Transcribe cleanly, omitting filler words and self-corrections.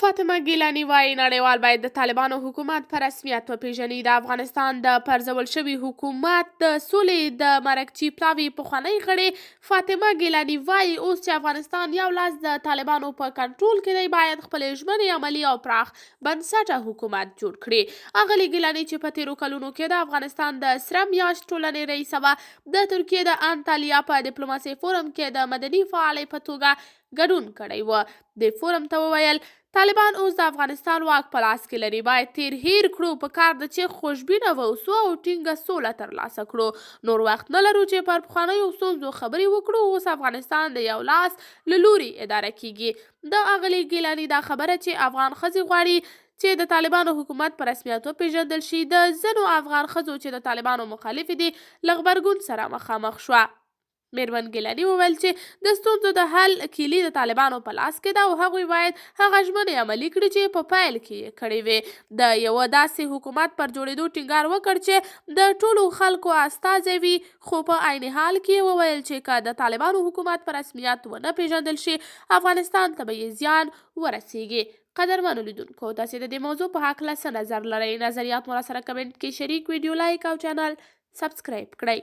فاطمه ګیلاني وايي، نړیوال باید د طالبانو حکومت په رسمیت وپېژني. د افغانستان د پرځول شوي حکومت د سولې د مرکچي پلاوي پخوانۍ غړې فاطمه ګیلاني وايي، اوس چې افغانستان یو لاس د طالبانو په کنټرول کې دی، باید خپلې ژمنې عملي او پراخ بنسټه حکومت جوړ کړي. اغلې ګیلاني چې په تېرو کلونو کې د افغانستان د سره میاشت ټولنې رئیسه وه، د ترکیې د انتالیا په دیپلوماسۍ فورم کې د مدني فعالې په توګه ګډون کړی و، دې فورم ته وویل، طالبان اوس د افغانستان واک په لاس کې لري، باید تېر هېر کړو، په کار ده چې خوشبینه واوسو او ټینګه سوله ترلاسه کړو. نور وخت نه لرو چې پر پخوانیو ستونزو خبرې وکړو، اوس افغانستان د یو لاس له لوري اداره کېږي. د اغلې ګیلاني دا خبره چې افغان ښځې غواړي چې د طالبانو حکومت په رسمیت وپېژندل شي، د ځینو افغان ښځو چې د طالبانو مخالفې دي، له غبرګون سره مخامخ شوه. میرمن ګیلاني وویل چې د ستونزو د حل کیلي د طالبانو په لاس کې ده او هغوی باید هغه ژمنې عملي کړي چې په پیل کې یې کړې وې. د یوه داسې حکومت پر جوړېدو ټینګار وکړ چې د ټولو خلکو استازی وي، خو په عین حال کې یې وویل چې که د طالبانو حکومت په رسمیت ونه پېژندل شي، افغانستان ته به یې زیان ورسېږي. قدرمنو لیدونکو، تاسې د دې موضوع په هکله څه نظر لرئ؟ نظریات مو راسره کمنټ کې شریک، ویډیو لایک او چینل سبسکرایب کړئ.